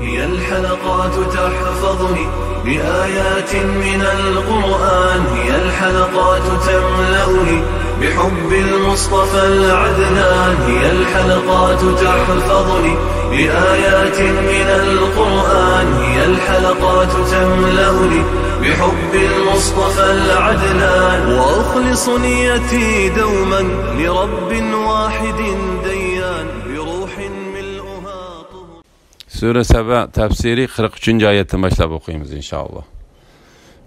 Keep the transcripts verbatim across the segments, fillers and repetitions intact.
هي الحلقات تحفظني بآيات من القرآن، هي الحلقات تملأني بحب المصطفى العدنان، هي الحلقات تحفظني بآيات من القرآن، هي الحلقات تملأني بحب المصطفى العدنان، وأخلص نيتي دوما لرب واحد ديان، بروح ملؤها طهر. سۈرە سەبە تەپسىرى قىرىق ئۈچىنچى ئايەتتىن باشلاپ ئوقۇيمىز، ئىنشائاللا.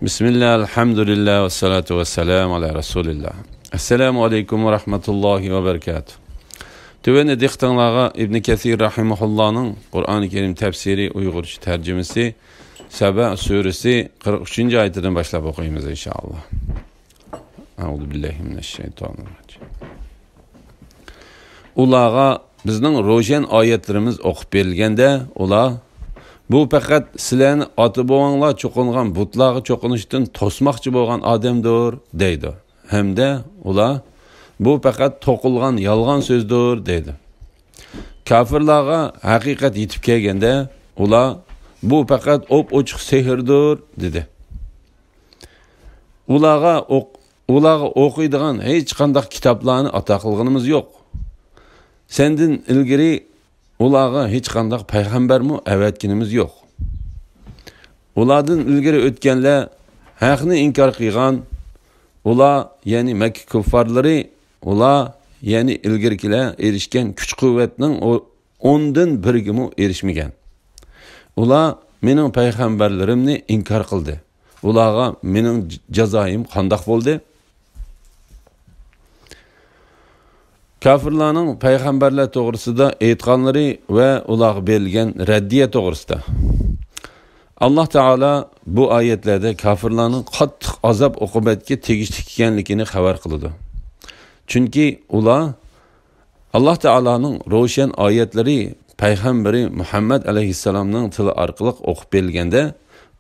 بىسمىللا، ئەلھەمدۇلىللا، ۋەسسالاتۇ ۋەسسالامۇ ئەلا رەسۇلىللا. ئەسسالامۇ ئەلەيكۇم ۋە رەھمەتۇللاھى ۋە بەرىكاتۇھ. تۆۋەندە دىققىتىڭلارغا ئىبنى كەسىر رەھىمەھۇللانىڭ قۇرئانى كەرىم تەپسىرى ئۇيغۇرچە تەرجىمىسى، سەبە سۈرىسى قىرىق ئۈچىنچى ئايىتىدىن باشلاپ ئوقۇيمىز، ئىنشائاللا. ئەئۇزۇ بىللاھى مىنەششەيتانىررەجىم. ئۇلارغا بىزنىڭ روشەن ئايەتلىرىمىز ئوقۇپ بېرىلگەندە، ئۇلار، «بۇ پەقەت سىلەرنى ئاتا-بوۋاڭلار چوقۇنغان بۇتلارغا چوقۇنۇشتىن توسماقچى بولغان ئادەمدۇر» دەيدۇ. ھەمدە ئۇلار، «بۇ پەقەت توقۇلغان يالغان سۆزدۇر» دەيدۇ. كاپىرلارغا ھەقىقەت يېتىپ كەلگەندە، ئۇلار، «بۇ پەقەت ئوپئوچۇق سېھىردۇر» دېدى. ئۇلارغا ئوق-، ئۇلارغا ئوقۇيدىغان ھېچقانداق كىتابلارنى ئاتا قىلغىنىمىز يوق. سەندىن ئىلگىرى ئۇلارغا ھېچقانداق پەيغەمبەرمۇ ئەۋەتكىنىمىز يوق. ئۇلاردىن ئىلگىرى ئۆتكەنلەر ھەقنى ئىنكار قىلغان، ئۇلار، يەنى مەككە كۇففارلىرى، ئۇلار، يەنى ئىلگىرىكىلەر ئېرىشكەن كۈچ-قۇۋۋەتنىڭ ئو-، ئوندىن بىرىگىمۇ ئېرىشمىگەن. ئۇلار مېنىڭ پەيغەمبەرلىرىمنى ئىنكار قىلدى. ئۇلارغا مېنىڭ ج-، جازايىم قانداق بولدى؟» كاپىرلارنىڭ پەيغەمبەرلەر توغرىسىدا ئېيتقانلىرى ۋە ئۇلارغا بېرىلگەن رەددىيە توغرىسىدا. ئاللاھ تائالا بۇ ئايەتلەردە كاپىرلارنىڭ قاتتىق ئازاب-ئوقۇبەتكە تېگىشلىك ئىكەنلىكىنى خەۋەر قىلىدۇ. چۈنكى ئۇلار ئاللاھ تائالانىڭ روشەن ئايەتلىرى پەيغەمبىرى مۇھەممەد ئەلەيھىسسالامنىڭ تىلى ئارقىلىق ئوقۇپ بېرىلگەندە،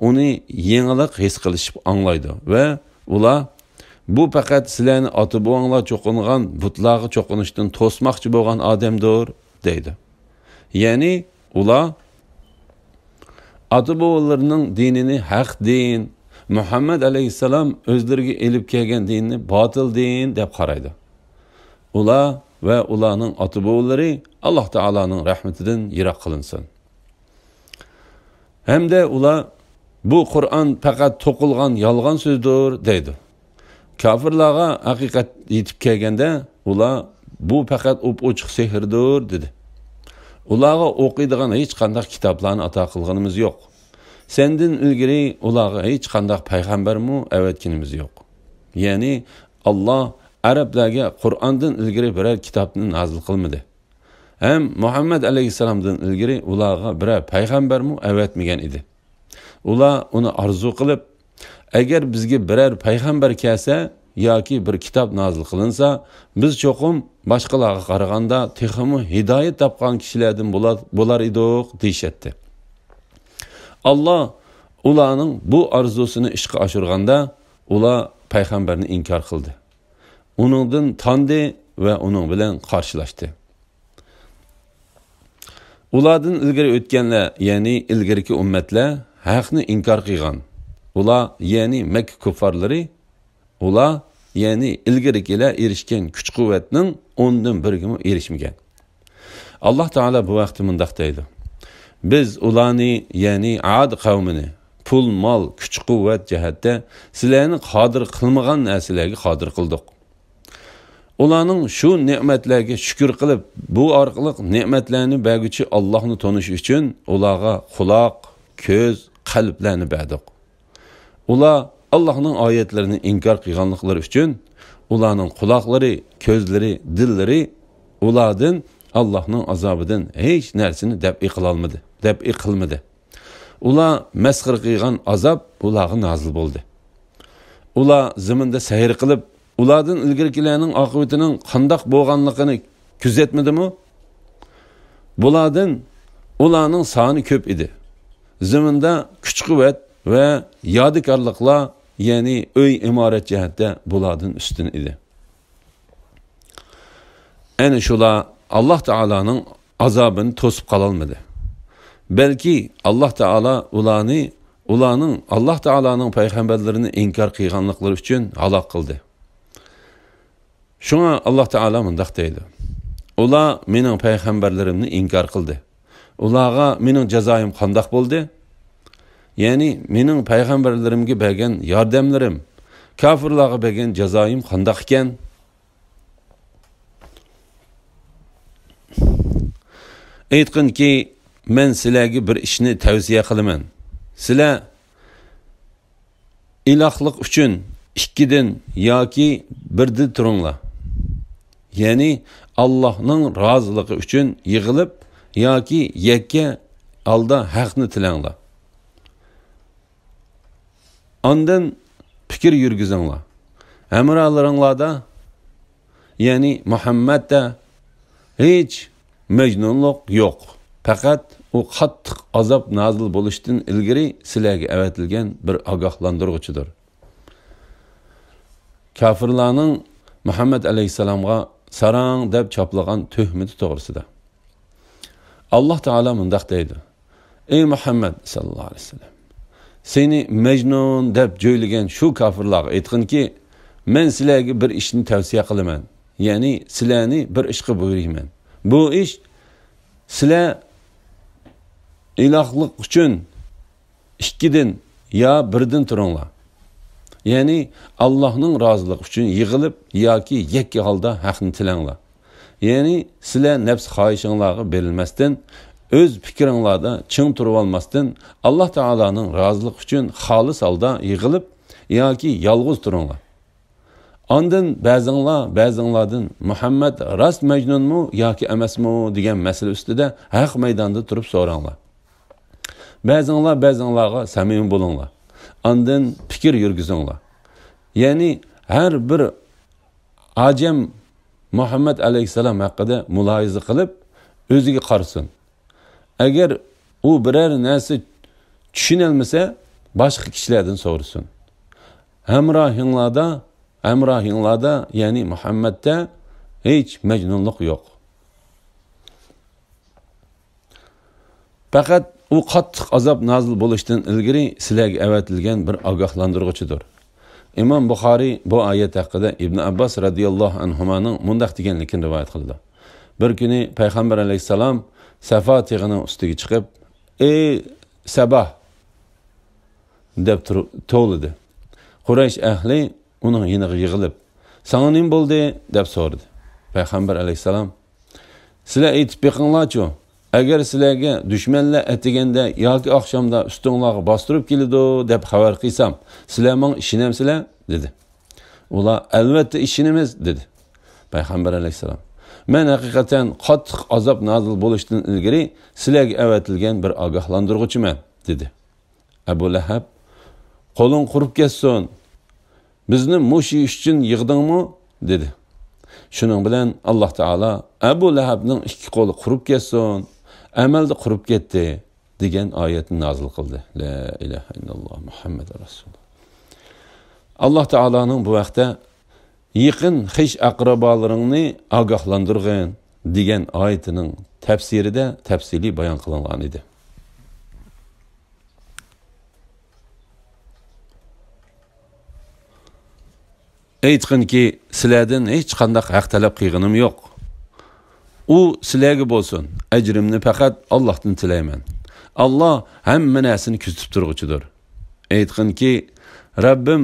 ئۇنى يېڭىلىق ھېس قىلىشىپ ئاڭلايدۇ ۋە ئۇلار، «بۇ پەقەت سىلەرنى ئاتا-بوۋاڭلار چوقۇنغان بۇتلارغا چوقۇنۇشتىن توسماقچى بولغان ئادەمدۇر» دەيدۇ. يەنى ئۇلار ئاتا-بوۋىلىرىنىڭ دىنىنى ھەق دىن، مۇھەممەد ئەلەيھىسسالام ئۆزلىرىگە ئېلىپ كەلگەن دىننى باتىل دىن دەپ قارايدۇ. ئۇلار ۋە ئۇلارنىڭ ئاتا-بوۋىلىرى ئاللاھ تائالانىڭ رەھمىتىدىن يىراق قىلىنسۇن. ھەمدە ئۇلار، «بۇ قۇرئان پەقەت توقۇلغان يالغان سۆزدۇر» دەيدۇ. كاپىرلارغا ھەقىقەت يېتىپ كەلگەندە، ئۇلار، «بۇ پەقەت ئوپئوچۇق سېھىردۇر» دېدى. ئۇلارغا ئوقۇيدىغان ھېچقانداق كىتابلارنى ئاتا قىلغىنىمىز يوق. سەندىن ئىلگىرى ئۇلارغا ھېچقانداق پەيغەمبەرمۇ ئەۋەتكىنىمىز يوق. يەنى ئاللاھ ئەرەبلەرگە قۇرئاندىن ئىلگىرى بىرەر كىتابنى نازىل قىلمىدى. ھەم مۇھەممەد ئەلەيھىسسالامدىن ئىلگىرى ئۇلارغا بىرەر پەيغەمبەرمۇ ئەۋەتمىگەن ئىدى. ئۇلار ئۇنى ئارزۇ قىلىپ، «ئەگەر بىزگە بىرەر پەيغەمبەر كەلسە ياكى بىر كىتاب نازىل قىلىنسا، بىز چوقۇم باشقىلارغا قارىغاندا تېخىمۇ ھىدايەت تاپقان كىشىلەردىن بولا-، بولار ئىدۇق» دېيىشەتتى. ئاللاھ ئۇلارنىڭ بۇ ئارزۇسىنى ئىشقا ئاشۇرغاندا، ئۇلار پەيغەمبەرنى ئىنكار قىلدى. ئۇنىڭدىن تاندى ۋە ئۇنىڭ بىلەن قارشىلاشتى. ئۇلاردىن ئىلگىرى ئۆتكەنلەر، يەنى ئىلگىرىكى ئۈممەتلەر ھەقنى ئىنكار قىلغان. ئۇلار، يەنى مەككە كۇففارلىرى، ئۇلار، يەنى ئىلگىرىكىلەر ئېرىشكەن كۈچ-قۇۋۋەتنىڭ ئوندىن بىرىگىمۇ ئېرىشمىگەن. ئاللاھ تائالا بۇ ھەقتە مۇنداق دەيدۇ، «بىز ئۇلارنى، يەنى ئاد قەۋمىنى، پۇل، مال، كۈچ-قۇۋۋەت جەھەتتە سىلەرنى قادىر قىلمىغان نەرسىلەرگە قادىر قىلدۇق. ئۇلارنىڭ شۇ نېمەتلەرگە شۈكۈر قىلىپ، بۇ ئارقىلىق نېمەتلەرنى بەرگۈچى ئاللاھنى تونۇش ئۈچۈن ئۇلارغا قۇلاق، كۆز، قەلبلەرنى بەردۇق. ئۇلار ئاللاھنىڭ ئايەتلىرىنى ئىنكار قىلغانلىقلىرى ئۈچۈن ئۇلارنىڭ قۇلاقلىرى، كۆزلىرى، دىللىرى ئۇلاردىن ئاللاھنىڭ ئازابىدىن ھېچ نەرسىنى دەپئى قىلالمىدى، دەپئى قىلمىدى. ئۇلار مەسخىرە قىلغان ئازاب ئۇلارغا نازىل بولدى. ئۇلار زېمىندا سەير قىلىپ، ئۇلاردىن ئىلگىرىكىلەرنىڭ ئاقىۋىتىنىڭ قانداق بولغانلىقىنى كۆزەتمىدىمۇ؟» بۇلاردىن ئۇلارنىڭ سانى كۆپ ئىدى. زېمىندا كۈچ-قۇۋۋەت ۋە يادىكارلىقلار، يەنى ئۆي-ئىمارەت جەھەتتە بۇلاردىن ئۈستۈن ئىدى. ئەنە شۇلار ئاللاھ تائالانىڭ ئازابىنى توسۇپ قالالمىدى. بەلكى ئاللاھ تائالا ئۇلارنى، ئۇلارنىڭ ئاللاھ تائالانىڭ پەيغەمبەرلىرىنى ئىنكار قىلغانلىقلىرى ئۈچۈن ھالاك قىلدى. شۇڭا ئاللاھ تائالا مۇنداق دەيدۇ: ئۇلار مېنىڭ پەيغەمبەرلىرىمنى ئىنكار قىلدى. ئۇلارغا مېنىڭ جازايىم قانداق بولدى؟ يەنى مېنىڭ پەيغەمبەرلىرىمگە بەرگەن ياردەملىرىم، كاپىرلارغا بەرگەن جازايىم قانداق ئىكەن؟ ئېيتقىنكى، مەن سىلەرگە بىر ئىشنى تەۋسىيە قىلىمەن. سىلەر ئىلاھلىق ئۈچۈن ئىككىدىن ياكى بىردىن تۇرۇڭلار. يەنى ئاللاھنىڭ رازىلىقى ئۈچۈن يىغىلىپ ياكى يەككە ھالدا ھەقنى تىلەڭلار. ئاندىن پىكىر يۈرگۈزۈڭلار. ھەمراھلىرىڭلاردا، يەنى مۇھەممەدتە ھېچ مەجنۇنلۇق يوق. پەقەت ئۇ قاتتىق ئازاب نازىل بولۇشتىن ئىلگىرى سىلەرگە ئەۋەتىلگەن بىر ئاگاھلاندۇرغۇچىدۇر. كاپىرلارنىڭ مۇھەممەد ئەلەيھىسسالامغا ساراڭ دەپ چاپلىغان تۆھمىتى توغرىسىدا. ئاللاھ تائالا مۇنداق دەيدۇ: ئەي مۇھەممەد ساللاللاھۇ ئەلەيھى ۋەسەللەم، سېنى مەجنۇن دەپ جۆيلىگەن شۇ كاپىرلارغا ئېيتقىنكى، مەن سىلەرگە بىر ئىشنى تەۋسىيە قىلىمەن، يەنى سىلەرنى بىر ئىشقا بۇيرۇيمەن. بۇ ئىش، سىلەر ئىلاھلىق ئۈچۈن ئىككىدىن يا بىردىن تۇرۇڭلار. يەنى ئاللاھنىڭ رازىلىقى ئۈچۈن يىغىلىپ ياكى يەككە ھالدا ھەقنى تىلەڭلار. يەنى سىلەر نەپس خاھىشىڭلارغا بېرىلمەستىن، ئۆز پىكرىڭلاردا چىڭ تۇرۇۋالماستىن، ئاللاھ تائالانىڭ رازىلىقى ئۈچۈن خالىس ھالدا يىغىلىپ ياكى يالغۇز تۇرۇڭلار. ئاندىن بەزىڭلار بەزىڭلاردىن مۇھەممەد راست مەجنۇنمۇ ياكى ئەمەسمۇ دېگەن مەسىلە ئۈستىدە ھەق مەيداندا تۇرۇپ سوراڭلار. بەزىڭلار بەزىڭلارغا سەمىمىي بولۇڭلار. ئاندىن پىكىر يۈرگۈزۈڭلار. يەنى ھەر بىر ئاجەم مۇھەممەد ئەلەيھىسسالام ھەققىدە مۇلاھىزە قىلىپ، ئۆزىگە قارىسۇن. ئەگەر ئۇ بىرەر نەرسە چۈشىنەلمىسە، باشقا كىشىلەردىن سورىسۇن. ھەمراھىڭلاردا، ھەمراھىڭلاردا، يەنى مۇھەممەدتە ھېچ مەجنۇنلۇق يوق. پەقەت ئۇ قاتتىق ئازاب نازىل بولۇشتىن ئىلگىرى سىلەرگە ئەۋەتىلگەن بىر ئاگاھلاندۇرغۇچىدۇر. ئىمام بۇخارىي بۇ ئايەت ھەققىدە ئىبن ئابباس رەزىياللاھۇ ئەنھۇمانىڭ مۇنداق دېگەنلىكىنى رىۋايەت قىلىدۇ. بىر كۈنى پەيغەمبەر ئەلەيھىسسالام سەفا تېغىنىڭ ئۈستىگە چىقىپ، ئەي سەبا! دەپ تۇرۇپ توۋلىدى. قۇرەيش ئەھلى ئۇنىڭ يېنىغا يىغىلىپ، ساڭا نېمە بولدى؟ دەپ سورىدى. پەيغەمبەر ئەلەيھىسسالام، سىلەر ئېيتىپ بېقىڭلارچۇ، ئەگەر سىلەرگە دۈشمەنلەر ئەتىگەندە ياكى ئاخشامدا ئۈستۈڭلارغا باستۇرۇپ كېلىدۇ دەپ خەۋەر قىلسام، سىلەر ماڭا ئىشىنەمسىلەر؟ دېدى. ئۇلار، ئەلۋەتتە ئىشىنىمىز، دېدى. پەيغەمبەر ئەلەيھىسسالام، مەن ھەقىقەتەن قاتتىق ئازاب نازىل بولۇشتىن ئىلگىرى سىلەرگە ئەۋەتىلگەن بىر ئاگاھلاندۇرغۇچىمەن، دېدى. ئەبۇ لەھەب، قولۇڭ قۇرۇپ كەتسۇن، بىزنى مۇشۇ ئىش ئۈچۈن يىغدىڭمۇ؟ دېدى. شۇنىڭ بىلەن ئاللاھ تائالا، ئەبۇ لەھەبنىڭ ئىككى قولى قۇرۇپ كەتسۇن، ئەمەلدە قۇرۇپ كەتتى، دېگەن ئايەتنى نازىل قىلدى. لا ئىلاھە ئىللاللاھ مۇھەممەد رەسۇلۇللاھ. ئاللاھ تائالانىڭ بۇ ھەقتە يېقىن خىش ئەقرىبالىرىڭنى ئاگاھلاندۇرغىن، دېگەن ئايىتىنىڭ تەپسىرىدە تەپسىلىي بايان قىلىنغان ئىدى. ئېيتقىنكى، سىلەردىن ھېچقانداق ھەق تەلەپ قىلغىنىم يوق. ئۇ سىلەرگە بولسۇن، ئەجرىمنى پەقەت ئاللاھتىن تىلەيمەن. ئاللاھ ھەممە نەرسىنى كۆزىتىپ تۇرغۇچىدۇر. ئېيتقىنكى، رەببىم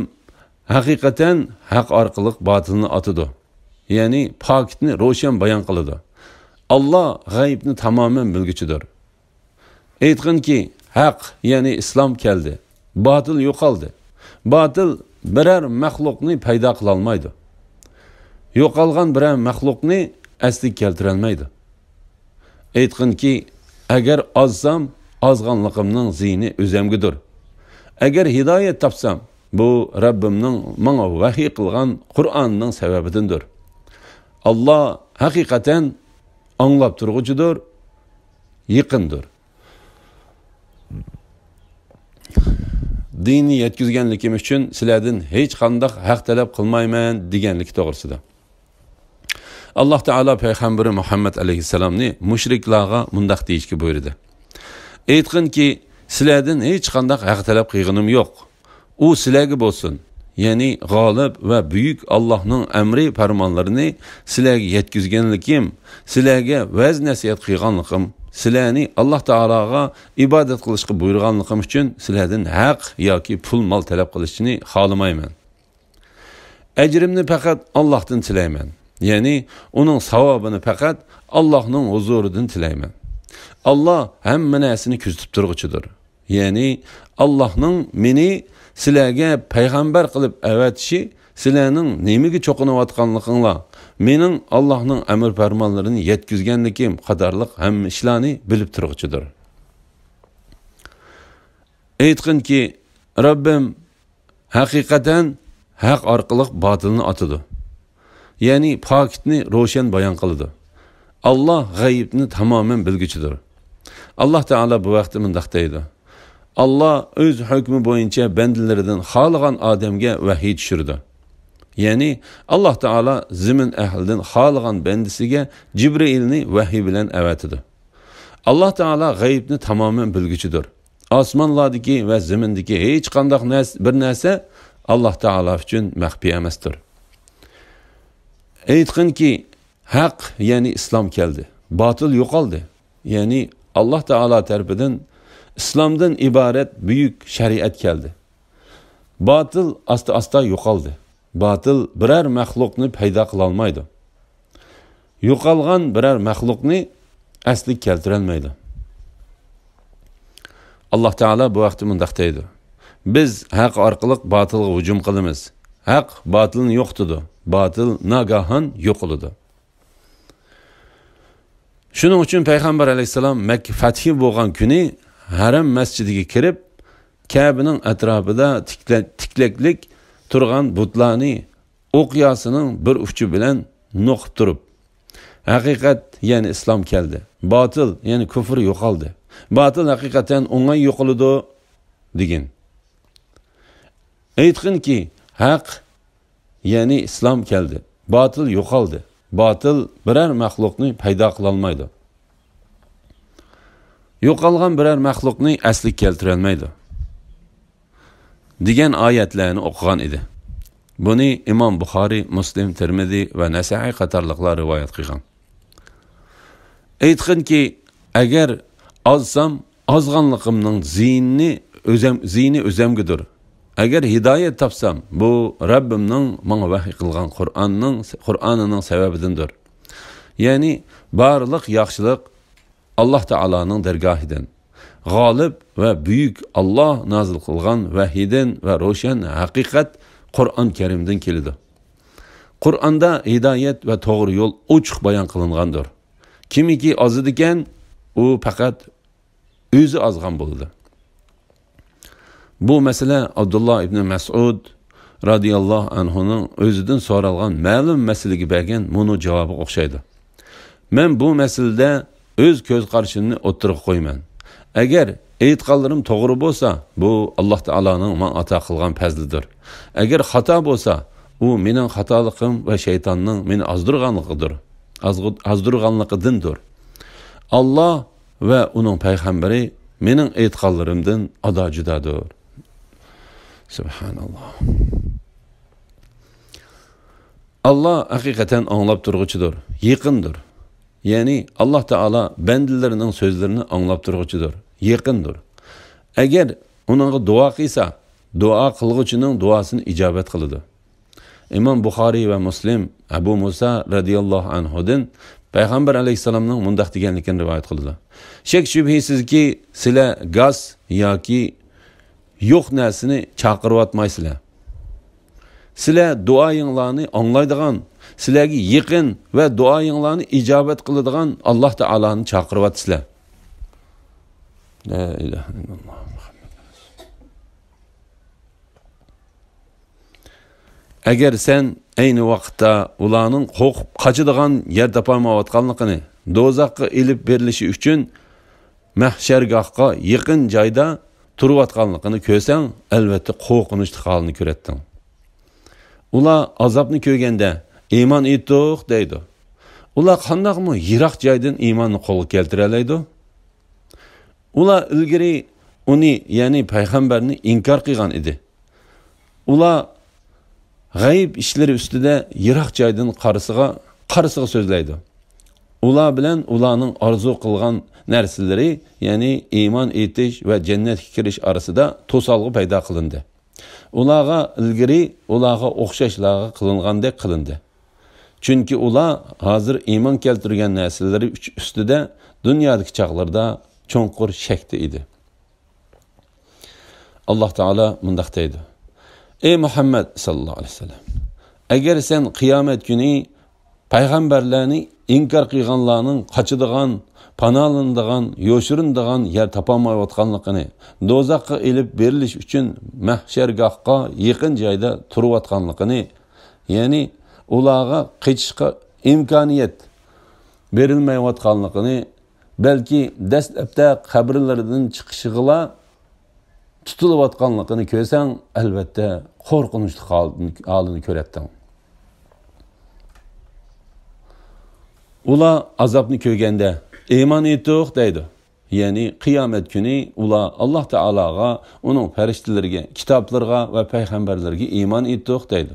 ھەقىقەتەن ھەق ئارقىلىق باتىلنى ئاتىدۇ، يەنى پاكىتنى روشەن بايان قىلىدۇ. ئاللاھ غەيىبنى تامامەن بىلگۈچىدۇر. ئېيتقىنكى، ھەق، يەنى ئىسلام كەلدى، باتىل يوقالدى. باتىل بىرەر مەخلۇقنى پەيدا قىلالمايدۇ. يوقالغان بىرەر مەخلۇقنى ئەسلىگە كەلتۈرەلمەيدۇ. ئېيتقىنكى، ئەگەر ئازسام، ئازغانلىقىمنىڭ زىيىنى ئۆزەمگىدۇر. ئەگەر ھىدايەت تاپسام، بۇ رەببىمنىڭ ماڭا ۋەھىي قىلغان قۇرئانىنىڭ سەۋەبىدىندۇر. ئاللاھ ھەقىقەتەن ئاڭلاپ تۇرغۇچىدۇر، يېقىندۇر. دىننى يەتكۈزگەنلىكىم ئۈچۈن سىلەردىن ھېچقانداق ھەق تەلەپ قىلمايمەن، دېگەنلىكى توغرىسىدا. ئاللاھ تائالا پەيغەمبىرى مۇھەممەد ئەلەيھىسسالامنى مۇشرىكلارغا مۇنداق دېيىشكە بۇيرۇدى: ئېيتقىنكى، سىلەردىن ھېچقانداق ھەق تەلەپ قىلغىنىم يوق. ئۇ سىلەرگە بولسۇن، يەنى غالىب ۋە بۈيۈك ئاللاھنىڭ ئەمرى پەرمانلىرىنى سىلەرگە يەتكۈزگەنلىكىم، سىلەرگە ۋەز نەسىھەت قىلغانلىقىم، سىلەرنى ئاللاھ تائالاغا ئىبادەت قىلىشقا بۇيرۇغانلىقىم ئۈچۈن سىلەردىن ھەق ياكى پۇل مال تەلەپ قىلىشنى خالىمايمەن. ئەجرىمنى پەقەت ئاللاھتىن تىلەيمەن. يەنى ئۇنىڭ ساۋابىنى پەقەت ئاللاھنىڭ ھۇزۇرىدىن تىلەيمەن. ئاللاھ ھەممە نەرسىنى كۆزىتىپ تۇرغۇچىدۇر. يەنى ئاللاھنىڭ مېنى سىلەرگە پەيغەمبەر قىلىپ ئەۋەتىشى، سىلەرنىڭ نېمىگە چوقۇنۇۋاتقانلىقىڭلار، مېنىڭ ئاللاھنىڭ ئەمر پەرمانلىرىنى يەتكۈزگەنلىكىم قاتارلىق ھەممە ئىشلارنى بىلىپ تۇرغۇچىدۇر. ئېيتقىنكى، رەببىم ھەقىقەتەن ھەق ئارقىلىق باتىلنى ئاتىدۇ. يەنى پاكىتنى روشەن بايان قىلىدۇ. ئاللاھ غەيىبنى تامامەن بىلگۈچىدۇر. ئاللاھ تائالا بۇ ھەقتە مۇنداق دەيدۇ: ئاللاھ ئۆز ھۆكمى بويىچە بەندىلىرىدىن خالىغان ئادەمگە ۋەھىي چۈشۈرىدۇ. يەنى ئاللاھ تائالا زېمىن ئەھلىدىن خالىغان بەندىسىگە جىبرىئىلنى ۋەھىي بىلەن ئەۋەتىدۇ. ئاللاھ تائالا غەيىبنى تامامەن بىلگۈچىدۇر. ئاسمانلاردىكى ۋە زېمىندىكى ھېچقانداق نەرس-، بىر نەرسە ئاللاھ تائالا ئۈچۈن مەخپىي ئەمەستۇر. ئېيتقىنكى، ھەق، يەنى ئىسلام كەلدى، باتىل يوقالدى. يەنى ئاللاھ تائالا تەرىپىدىن ئىسلامدىن ئىبارەت بۈيۈك شەرىئەت كەلدى. باتىل ئاستا-ئاستا يوقالدى. باتىل بىرەر مەخلۇقنى پەيدا قىلالمايدۇ. يوقالغان بىرەر مەخلۇقنى ئەسلىگە كەلتۈرەلمەيدۇ. ئاللاھ تائالا بۇ ھەقتە مۇنداق دەيدۇ: بىز ھەق ئارقىلىق باتىلغا ھۇجۇم قىلىمىز. ھەق باتىلنى يوقىتىدۇ. باتىل ناگاھان يوقىلىدۇ. شۇنىڭ ئۈچۈن پەيغەمبەر ئەلەيھىسسالام مەككە فەتھى بولغان كۈنى ھەرەم مەسچىتىگە كىرىپ، كەبىنىڭ ئەتراپىدا تىكلە-، تىكلەكلىك تۇرغان بۇتلارنى ئوقياسىنىڭ بىر ئۇچى بىلەن نوقۇپ تۇرۇپ، ھەقىقەت، يەنى ئىسلام كەلدى. باتىل، يەنى كۇفر يوقالدى. باتىل ھەقىقەتەن ئوڭاي يوقىلىدۇ، دېگىن. ئېيتقىنكى، ھەق، يەنى ئىسلام كەلدى. باتىل يوقالدى. باتىل بىرەر مەخلۇقنى پەيدا قىلالمايدۇ. يوقالغان بىرەر مەخلۇقنى ئەسلىگە كەلتۈرەلمەيدۇ، دېگەن ئايەتلەرنى ئوقۇغان ئىدى. بۇنى ئىمام بۇخارىي، مۇسلىم، تىرمىزى ۋە نەسائىي قاتارلىقلار رىۋايەت قىلغان. ئېيتقىنكى، ئەگەر ئازسام، ئازغانلىقىمنىڭ زىيىنى ئۆزەم-، زىيىنى ئۆزەمگىدۇر. ئەگەر ھىدايەت تاپسام، بۇ رەببىمنىڭ ماڭا ۋەھىي قىلغان قۇرئاننىڭ، قۇرئانىنىڭ سەۋەبىدىندۇر. يەنى بارلىق ياخشىلىق ئاللاھ تائالانىڭ دەرگاھىدىن، غالىب ۋە بۈيۈك ئاللاھ نازىل قىلغان ۋەھىيدىن ۋە روشەن ھەقىقەت قۇرئان كەرىمدىن كېلىدۇ. قۇرئاندا ھىدايەت ۋە توغرا يول ئوچۇق بايان قىلىنغاندۇر. كىمكى ئازىدىكەن، ئۇ پەقەت ئۆزى ئازغان بولىدۇ. بۇ مەسىلە ئابدۇللا ئىبنى مەسئۇد رازىياللاھۇ ئەنھۇنىڭ ئۆزىدىن سورالغان مەلۇم مەسىلىگە بەرگەن مۇنۇ جاۋابىغا ئوخشايدۇ. مەن بۇ مەسىلىدە ئۆز كۆز قارىشىمنى ئوتتۇرىغا قويىمەن. ئەگەر ئېيتقانلىرىم توغرا بولسا، بۇ ئاللاھ تائالانىڭ ماڭا ئاتا قىلغان پەزلىدۇر. ئەگەر خاتا بولسا، ئۇ مېنىڭ خاتالىقىم ۋە شەيتاننىڭ مېنى ئازدۇرغانلىقىدۇر، ئازغۇ-، ئازدۇرغانلىقىدىندۇر. ئاللاھ ۋە ئۇنىڭ پەيغەمبىرى مېنىڭ ئېيتقانلىرىمدىن ئادا جۇدادۇر. سۇبھاناللاھ. ئاللاھ ھەقىقەتەن ئاڭلاپ تۇرغۇچىدۇر، يېقىندۇر. يەنى ئاللاھ تائالا بەندىلىرىنىڭ سۆزلىرىنى ئاڭلاپ تۇرغۇچىدۇر، يېقىندۇر. ئەگەر ئۇنىڭغا دۇئا قىلسا، دۇئا قىلغۇچىنىڭ دۇئاسىنى ئىجابەت قىلىدۇ. ئىمام بۇخارىي ۋە مۇسلىم ئەبۇ مۇسا رازىياللاھۇ ئەنھۇدىن پەيغەمبەر ئەلەيھىسسالامنىڭ مۇنداق دېگەنلىكىنى رىۋايەت قىلىدۇ: شەك-شۈبھىسىزكى، سىلەر گاس ياكى يوق نەرسىنى چاقىرىۋاتمايسىلەر. سىلەر دۇئايىڭلارنى ئاڭلايدىغان، سىلەرگە يېقىن ۋە دۇئايىڭلارنى ئىجابەت قىلىدىغان ئاللاھ تائالانى چاقىرىۋاتىسىلەر. لا ئىلاھە ئىللاللاھ مۇھەممەد رەسۇلۇللاھ. ئەگەر سەن ئەينى ۋاقىتتا ئۇلارنىڭ قورقۇپ قاچىدىغان يەر تاپالمايۋاتقانلىقىنى، دوزاخقا ئېلىپ بېرىلىشى ئۈچۈن مەھشەرگاھقا يېقىن جايدا تۇرۇۋاتقانلىقىنى كۆرسەڭ، ئەلۋەتتە قورقۇنچلۇق ھالنى كۆرەتتىڭ. ئۇلار ئازابنى كۆرگەندە، ئىمان ئېيتتۇق دەيدۇ. ئۇلار قانداقمۇ يىراق جايدىن ئىماننى قولغا كەلتۈرەلەيدۇ؟ ئۇلار ئىلگىرى ئۇنى، يەنى پەيغەمبەرنى ئىنكار قىلغان ئىدى. ئۇلار غەيىب ئىشلىرى ئۈستىدە يىراق جايدىن قارىسىغا، قارىسىغا سۆزلەيدۇ. ئۇلار بىلەن ئۇلارنىڭ ئارزۇ قىلغان نەرسىلىرى، يەنى ئىمان ئېيتىش ۋە جەننەتكە كىرىش ئارىسىدا توسالغۇ پەيدا قىلىندى. ئۇلارغا ئىلگىرى ئۇلارغا ئوخشاشلارغا قىلىنغاندەك قىلىندى. چۈنكى ئۇلار ھازىر ئىمان كەلتۈرگەن نەرسىلىرى ئۈچ-، ئۈستىدە دۇنيادىكى چاغلىرىدا چوڭقۇر شەكتە ئىدى. ئاللاھ تائالا مۇنداق دەيدۇ: «ئەي مۇھەممەد ساللاللاھۇ ئەلەيھى ۋەسەللەم، ئەگەر سەن قىيامەت كۈنى پەيغەمبەرلەرنى ئىنكار قىلغانلارنىڭ قاچىدىغان، پاناھلىنىدىغان، يوشۇرۇنىدىغان يەر تاپالمايۋاتقانلىقىنى، دوزاخقا ئېلىپ بېرىلىش ئۈچۈن مەھشەرگاھقا يېقىن جايدا تۇرۇۋاتقانلىقىنى، يەنى ئۇلارغا قېچىشقا ئىمكانىيەت بېرىلمەيۋاتقانلىقىنى، بەلكى دەسلەپتە قەبرىلىرىدىن چىقىشىغىلا تۇتۇلۇۋاتقانلىقىنى كۆرسەڭ، ئەلۋەتتە، قورقۇنچلۇق ھال-، ھالىنى كۆرەتتىڭ.» ئۇلار ئازابنى كۆرگەندە، «ئىمان ئېيتتۇق» دەيدۇ. يەنى قىيامەت كۈنى ئۇلار ئاللاھ تائالاغا، ئۇنىڭ پەرىشتىلىرىگە، كىتابلىرىغا ۋە پەيغەمبەرلىرىگە ئىمان ئېيتتۇق دەيدۇ.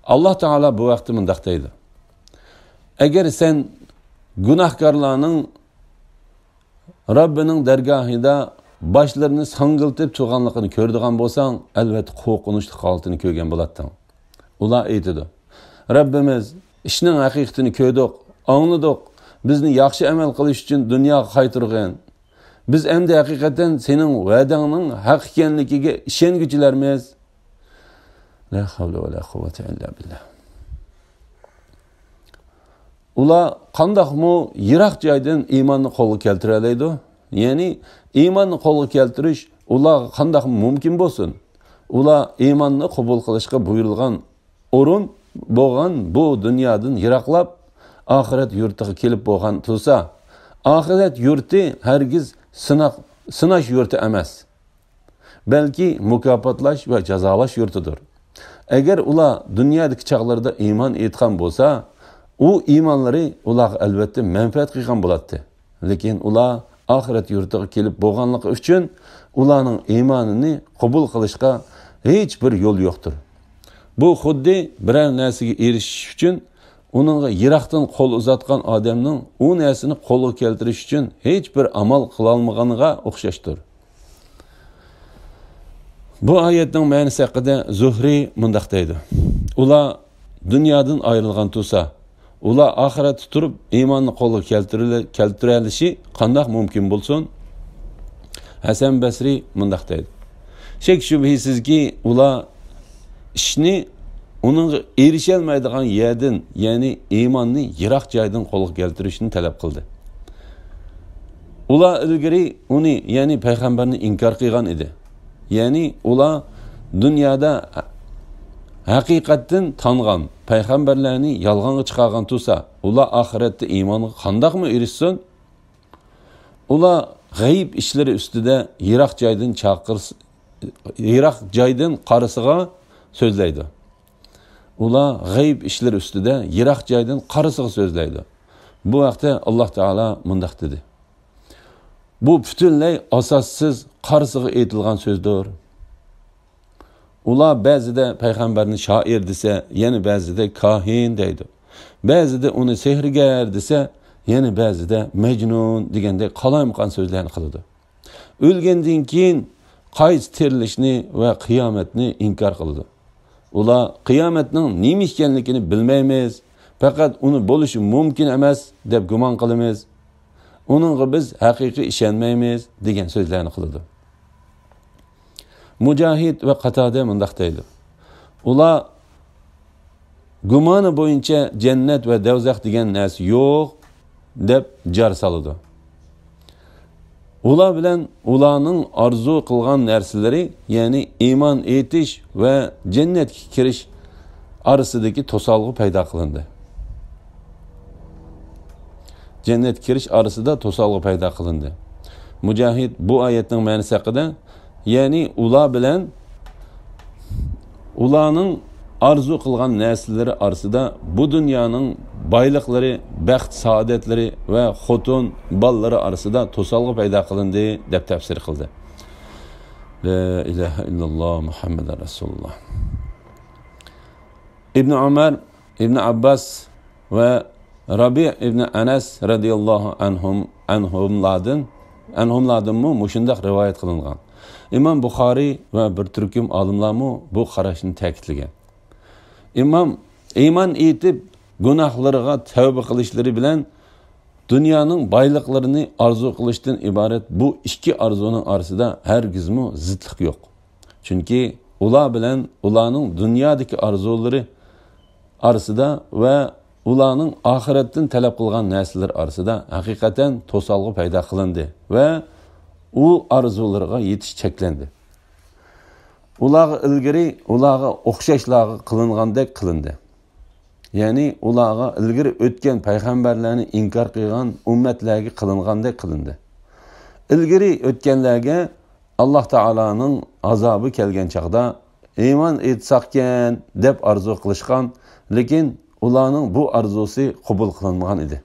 ئاللاھ تائالا بۇ ۋاقىتتا مۇنداق دەيدۇ: «ئەگەر سەن گۇناھكارلارنىڭ رەببىنىڭ دەرگاھىدا باشلىرىنى ساڭگىلىتىپ تۇرغانلىقىنى كۆرىدىغان بولساڭ، ئەلۋەتتە، قورقۇنچلۇق ھالىتىنى كۆرگەن بولاتتىڭ.» ئۇلار ئېيتىدۇ: «رەببىمىز، ئىشنىڭ ھەقىقىتىنى كۆردۇق، ئاڭلىدۇق. بىزنى ياخشى ئەمەل قىلىش ئۈچۈن دۇنياغا قايتۇرغىن. بىز ئەمدى ھەقىقەتەن سېنىڭ ۋەدەڭنىڭ ھەق ئىكەنلىكىگە ئىشەنگۈچىلەرمىز.» لا حول ولا قوة إلا بالله. ئۇلار قانداقمۇ يىراق جايدىن ئىماننى قولغا كەلتۈرەلەيدۇ؟ يەنى ئىماننى قولغا كەلتۈرۈش ئۇلارغا قانداقمۇ مۇمكىن بولسۇن؟ ئۇلار ئىماننى قوبۇل قىلىشقا بۇيرۇلغان ئورۇن بولغان بۇ دۇنيادىن يىراقلاپ، ئاخىرەت يۇرتىغا كېلىپ بولغان تۇرسا، ئاخىرەت يۇرتى ھەرگىز سىناق، سىناش يۇرتى ئەمەس. بەلكى مۇكاپاتلاش ۋە جازالاش يۇرتىدۇر. ئەگەر ئۇلار دۇنيادىكى چاغلىرىدا ئىمان ئېيتقان بولسا، ئۇ ئىمانلىرى ئۇلارغا ئەلۋەتتە مەنپەئەت قىلغان بولاتتى. لېكىن ئۇلار ئاخىرەت يۇرتىغا كېلىپ بولغانلىقى ئۈچۈن ئۇلارنىڭ ئىمانىنى قوبۇل قىلىشقا ھېچ بىر يول يوقتۇر. بۇ خۇددى بىرەر نەرسىگە ئېرىشىش ئۈچۈن ئۇنىڭغا يىراقتىن قول ئۇزاتقان ئادەمنىڭ ئۇ نەرسىنى قولغا كەلتۈرۈش ئۈچۈن ھېچ بىر ئامال قىلالمىغىنىغا ئوخشاشتۇر. بۇ ئايەتنىڭ مەنىسى ھەققىدە زۇھرى مۇنداق دەيدۇ: ئۇلار دۇنيادىن ئايرىلغان تۇرسا، ئۇلار ئاخىرەتتە تۇرۇپ ئىماننى قولغا كەلتۈرۈلە-، كەلتۈرەلىشى قانداق مۇمكىن بولسۇن؟ ھەسەن بەسرى مۇنداق دەيدۇ: شەك-شۈبھىسىزكى، ئۇلار ئىشنى ئۇنىڭغا ئېرىشەلمەيدىغان يەردىن، يەنى ئىماننى يىراق جايدىن قولغا كەلتۈرۈشنى تەلەپ قىلدى. ئۇلار ئىلگىرى ئۇنى، يەنى پەيغەمبەرنى ئىنكار قىلغان ئىدى. يەنى ئۇلار دۇنيادا ھەقىقەتتىن تانغان پەيغەمبەرلەرنى يالغانغا چىقارغان تۇرسا، ئۇلار ئاخىرەتتە ئىمانغا قانداقمۇ ئېرىشسۇن؟ ئۇلار غەيىب ئىشلىرى ئۈستىدە يىراق جايدىن چاقىرس-، يىراق جايدىن قارىسىغا سۆزلەيدۇ. ئۇلار غەيىب ئىشلىرى ئۈستىدە يىراق جايدىن قارىسىغا سۆزلەيدۇ. بۇ ھەقتە ئاللاھ تائالا مۇنداق دېدى: بۇ پۈتۈنلەي ئاساسسىز قارىسىغا ئېيتىلغان سۆزدۇر. ئۇلار بەزىدە پەيغەمبەرنى شائىر دېسە، يەنە بەزىدە كاھىن دەيدۇ. بەزىدە ئۇنى سېھىرگەر دېسە، يەنە بەزىدە مەجنۇن دېگەندەك قالايمىقان سۆزلەرنى قىلىدۇ. ئۆلگەندىن كېيىن قايتا تىرىلىشنى ۋە قىيامەتنى ئىنكار قىلىدۇ. ئۇلار قىيامەتنىڭ نېمە ئىكەنلىكىنى بىلمەيمىز، پەقەت ئۇنى بولۇشى مۇمكىن ئەمەس دەپ گۇمان قىلىمىز. ئۇنىڭغا بىز ھەقىقىي ئىشەنمەيمىز دېگەن سۆزلەرنى قىلىدۇ. مۇجاھىد ۋە قاتادە مۇنداق دەيدۇ: ئۇلار گۇمانى بويىچە جەننەت ۋە دەۋزەخ دېگەن نەرسە يوق دەپ جار سالىدۇ. ئۇلار بىلەن ئۇلارنىڭ ئارزۇ قىلغان نەرسىلىرى، يەنى ئىمان ئېيتىش ۋە جەننەتكە كىرىش ئارىسىدىكى توسالغۇ پەيدا قىلىندى. جەننەتكە كىرىش ئارىسىدا توسالغۇ پەيدا قىلىندى. مۇجاھىد بۇ ئايەتنىڭ مەنىسى ھەققىدە، يەنى ئۇلار بىلەن ئۇلارنىڭ ئارزۇ قىلغان نەرسىلىرى ئارىسىدا بۇ دۇنيانىڭ بايلىقلىرى، بەخت-سائادەتلىرى ۋە خوتۇن، بالىلىرى ئارىسىدا توسالغۇ پەيدا قىلىندى، دەپ تەپسىر قىلدى. لا ئىلاھە ئىللاللا مۇھەممەدۇر رەسۇلۇللا. ئىبنى ئۆمەر، ئىبنى ئابباس ۋە رابىئ ئىبنى ئەنەس رەزىياللاھۇ ئەنھۇم، ئەنھۇملاردىن، ئەنھۇملاردىنمۇ مۇشۇنداق رىۋايەت قىلىنغان. ئىمام بۇخارىي ۋە بىر تۈركۈم ئالىملارمۇ بۇ قاراشنى تەكىتلىگەن. ئىمام ئىمان ئېيتىپ، گۇناھلىرىغا تەۋبە قىلىشلىرى بىلەن دۇنيانىڭ بايلىقلىرىنى ئارزۇ قىلىشتىن ئىبارەت بۇ ئىككى ئارزۇنىڭ ئارىسىدا ھەرگىزمۇ زىتلىق يوق. چۈنكى ئۇلار بىلەن ئۇلارنىڭ دۇنيادىكى ئارزۇلىرى ئارىسىدا ۋە ئۇلارنىڭ ئاخىرەتتىن تەلەپ قىلغان نەرسىلىرى ئارىسىدا ھەقىقەتەن توسالغۇ پەيدا قىلىندى ۋە ئۇ ئارزۇلىرىغا يېتىش چەكلەندى. ئۇلارغا ئىلگىرى ئۇلارغا ئوخشاشلارغا قىلىنغاندەك قىلىندى. يەنى ئۇلارغا ئىلگىرى ئۆتكەن پەيغەمبەرلەرنى ئىنكار قىلغان ئۈممەتلەرگە قىلىنغاندەك قىلىندى. ئىلگىرى ئۆتكەنلەرگە ئاللاھ تائالانىڭ ئازابى كەلگەن چاغدا ئىمان ئېيتساقكەن دەپ ئارزۇ قىلىشقان، لېكىن ئۇلارنىڭ بۇ ئارزۇسى قوبۇل قىلىنمىغان ئىدى.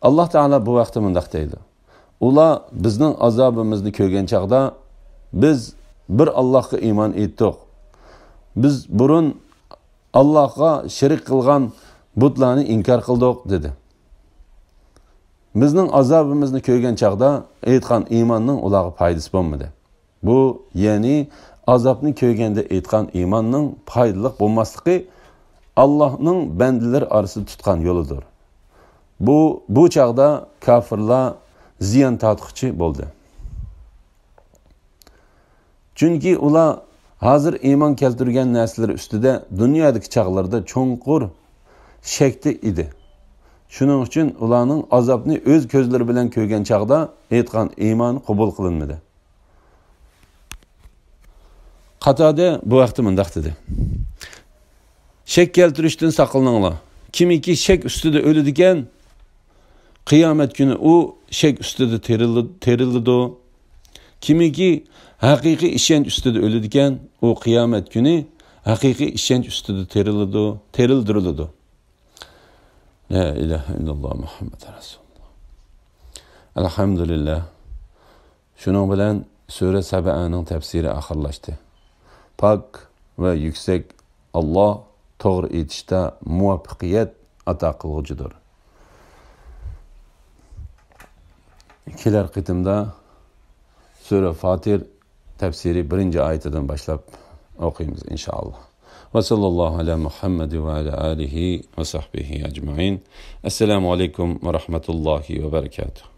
ئاللاھ تائالا بۇ ھەقتە مۇنداق دەيدۇ: ئۇلار بىزنىڭ ئازابىمىزنى كۆرگەن چاغدا، بىز بىر ئاللاھقا ئىمان ئېيتتۇق. بىز بۇرۇن ئاللاھقا شېرىك قىلغان بۇتلارنى ئىنكار قىلدۇق، دېدى. بىزنىڭ ئازابىمىزنى كۆرگەن چاغدا ئېيتقان ئىماننىڭ ئۇلارغا پايدىسى بولمىدى. بۇ، يەنى ئازابنى كۆرگەندە ئېيتقان ئىماننىڭ پايدىلىق بولماسلىقى ئاللاھنىڭ بەندىلىرى ئارىسىدا تۇتقان يولىدۇر. بۇ، بۇ چاغدا كاپىرلار زىيان تارتقۇچى بولدى. چۈنكى ئۇلار ھازىر ئىمان كەلتۈرگەن نەرسىلىرى ئۈستىدە دۇنيادىكى چاغلىرىدا چوڭقۇر شەكتە ئىدى. شۇنىڭ ئۈچۈن ئۇلارنىڭ ئازابنى ئۆز كۆزلىرى بىلەن كۆرگەن چاغدا ئېيتقان ئىمانى قوبۇل قىلىنمىدى. قاتادە بۇ ھەقتە مۇنداق دېدى: شەك كەلتۈرۈشتىن ساقلىنىڭلار. كىمكى شەك ئۈستىدە ئۆلىدىكەن، قىيامەت كۈنى ئۇ شەك ئۈستىدە تىرىلى-، تىرىلىدۇ. كىمكى ھەقىقىي ئىشەنچ ئۈستىدە ئۆلىدىكەن، ئۇ قىيامەت كۈنى ھەقىقىي ئىشەنچ ئۈستىدە تىرىلىدۇ، تىرىلدۈرۈلىدۇ. لا ئىلاھە ئىللاللا مۇھەممەد رەسۇلۇللا. ئەلھەمدۇلىللا. شۇنىڭ بىلەن سۈرە سەبەنىڭ تەپسىرى ئاخىرلاشتى. پاك ۋە يۈكسەك ئاللاھ توغرا ئېيتىشتا مۇۋەپپەقىيەت ئاتا قىلغۇچىدۇر. كېلەر قېتىمدا سۈرە فاتىر تەپسىرى بىرىنچى ئايىتىدىن باشلاپ ئوقۇيمىز، ئىنشائاللاھ. ۋە ساللاللاھۇ ئەلە مۇھەممەد ۋە ئەلە ئالىھى ۋە سەھبىھى ئەجمەئىن. ئەسسالامۇ ئەلەيكۇم ۋە رەھمەتۇللاھى ۋە بەرەكاتۇھ.